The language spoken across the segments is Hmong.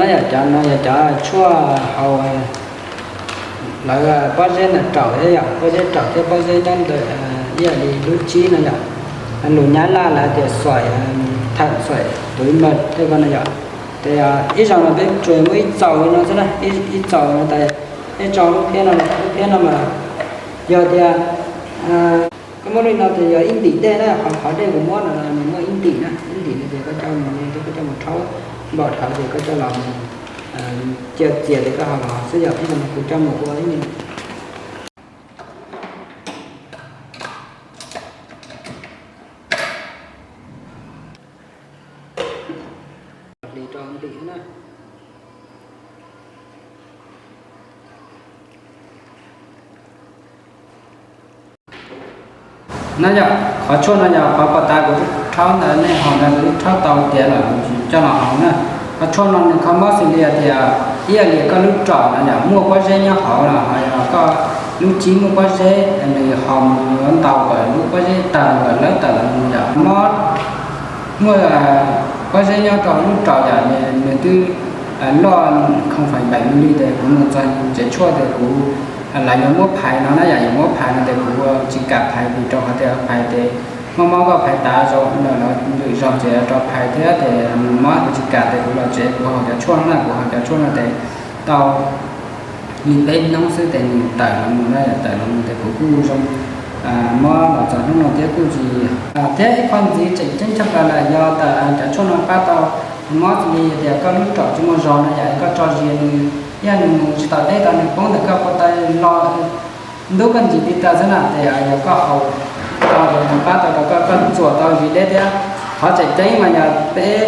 Cov no yog cov tshuaj haus lawv pob zeb ntawm raum thiab yom, pob zeb raum thiab pob zeb nyob ntawm ib yam li lub tsib no yom. Lus Nyab Laj lawv tias xoim, thawm xoim túi mawm tej ko no yom. Ces ib zaug no peb tsuas muaj ib txaus li no xwb na, ib txaus no tas peb tso lub phiab no, lub phiab no mas yog tias koj muab li no ces yog ib ntim dej na, qhov qhov dej kuv muab no nws muaj ib ntim na, ib ntim no ces koj coj mus, koj coj mus rhaub npaum dhawv ces koj coj los mus cia txias ces koj ho los xwb yom. Ib zaug no kuv coj mus ua ib hlis rau ntim na. No yog qhov tshuaj no yog qhov pas tas kuv rhaub ntawd, nej haus ntawd kuv rhaub tau tiav lawm kuv coj los haus na. Qhov tshuaj no nws kho mob xws li tias ib yam li koj lub raum no yog muaj pob zeb nyob hauv los ho yog koj lub tsib muaj pob zeb, nws haus mus yuav ntaus kom lub pob zeb tawg kom lawv tawm los mus yom. Mob muaj pob zeb nyob rau lub raum yom, nws twb loj không phẩy bảy mi li ces kuv mus txog tsev tshuaj ces kuv, lawv yuav muab phais no na yom, yuav muab phais no ces kuv tsis kam phais vim rau qhov tias phais ces mob mob koj phais tas zoo lawm los lwm zaug ces rov phais thiab ces mus mob kuv tsis kam ces kuv los tsev kuv haus cov tshuaj no na, kuv haus cov tshuaj no ces tau li peb hnub xwb ces nws tawm los mus na, tawm los mus ces kuv kuj zoo mob los txog hnub no thiab kuj tsis. Thiab ib qho ntxiv tseem ceeb tshaj plaws lawm yog tas cov tshuaj no pab tau mob xws li tias koj lub raum tsis muaj zog no yom, koj tso zis nws, yog nws mus tsis tau deb tau nws poob ntawm koj ko taw lo ntub koj ntsis tib taw xwb na, ces yog koj haus tau ces nws pab tau rau koj, koj txuas tau zis deb thiab. Qhov tseem ceeb mas yog peb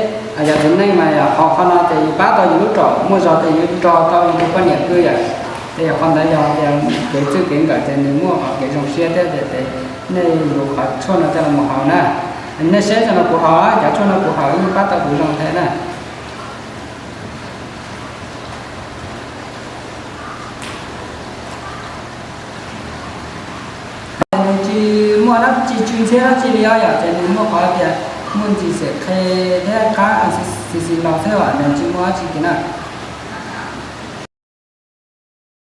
yog txiv neej mas yog haus qhov no ces yus pab tau yus lub raum muaj zog ces yus nrog tau yus tus poj niam pw yom. Ces yog qhov ntawd yog tias kev txwj kev nkawm ces nws muaj qhov kev zoo siab thiab ces nej yuav qhov tshuaj no coj los mus haus na. Nej saib cov no kuv haus, cov tshuaj no kuv haus yeej pab tau kuv zoo thiab na. Nws tsis muaj dab tsi tsw ntxhiab dab tsi li os yom, ces nws muaj qhov tias muaj ntsis xem qhe thiab qab xis xis los xwb os, nws tsis muaj dab tsi kiag na.